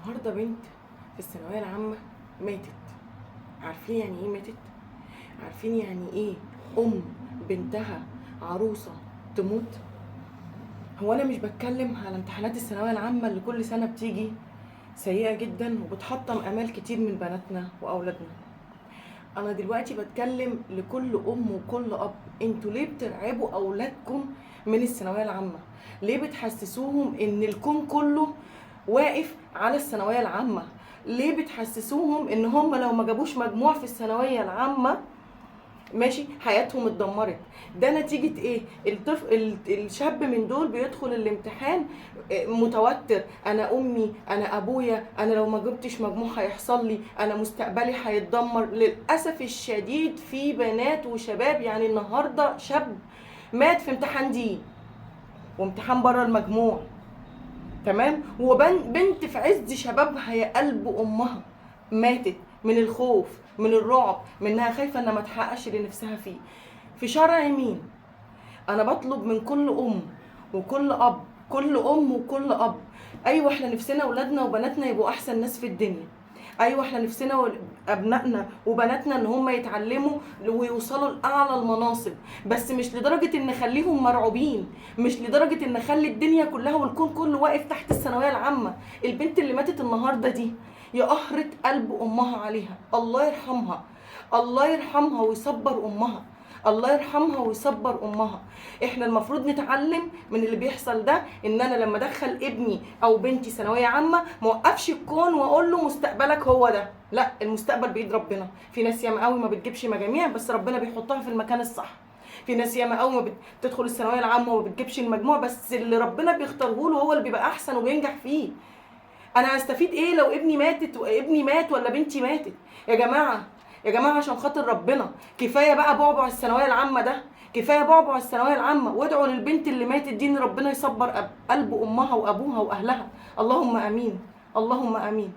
النهارده بنت في الثانوية العامة ماتت. عارفين يعني ايه ماتت؟ عارفين يعني ايه ام بنتها عروسه تموت؟ هو انا مش بتكلم على امتحانات الثانوية العامة اللي كل سنة بتيجي سيئه جدا وبتحطم امال كتير من بناتنا واولادنا. انا دلوقتي بتكلم لكل ام وكل اب، انتوا ليه بترعبوا اولادكم من الثانوية العامة؟ ليه بتحسسوهم ان الكون كله واقف على الثانوية العامة؟ ليه بتحسسوهم ان هم لو ما جابوش مجموع في الثانوية العامة ماشي حياتهم اتدمرت؟ ده نتيجة ايه؟ الطفل الشاب من دول بيدخل الامتحان متوتر، انا امي، انا ابويا، انا لو ما جبتش مجموع هيحصل لي، انا مستقبلي هيتدمر. للاسف الشديد في بنات وشباب، يعني النهارده شاب مات في امتحان دين وامتحان بره المجموع، تمام، وبنت في عز شبابها يا قلب امها ماتت من الخوف، من الرعب، من انها خايفة انها ما تحققش اللي نفسها فيه. في شرع مين؟ انا بطلب من كل ام وكل اب، كل ام وكل اب، ايوه احنا نفسنا اولادنا وبناتنا يبقوا احسن ناس في الدنيا، ايوه احنا نفسنا ابنائنا وبناتنا ان هم يتعلموا ويوصلوا لاعلى المناصب، بس مش لدرجة ان نخليهم مرعوبين، مش لدرجة ان نخلي الدنيا كلها والكون كله واقف تحت الثانوية العامة. البنت اللي ماتت النهارده دي يا قهرة قلب امها عليها، الله يرحمها، الله يرحمها ويصبر امها، الله يرحمها ويصبر امها. احنا المفروض نتعلم من اللي بيحصل ده، ان انا لما ادخل ابني او بنتي ثانوية عامة ما اوقفش الكون واقول له مستقبلك هو ده، لا، المستقبل بايد ربنا. في ناس ياما قوي ما بتجيبش مجاميع بس ربنا بيحطها في المكان الصح، في ناس ياما قوي ما بتدخل الثانوية العامة وما بتجيبش المجموع بس اللي ربنا بيختاره له هو اللي بيبقى احسن وبينجح فيه. انا هستفيد ايه لو ابني ماتت وابني مات ولا بنتي ماتت؟ يا جماعة، يا جماعة عشان خاطر ربنا كفاية بقى بعبع الثانوية العامة ده، كفاية بعبع الثانوية العامة، وادعوا للبنت اللي ماتت دي ان ربنا يصبر قلب امها وابوها واهلها. اللهم امين، اللهم امين.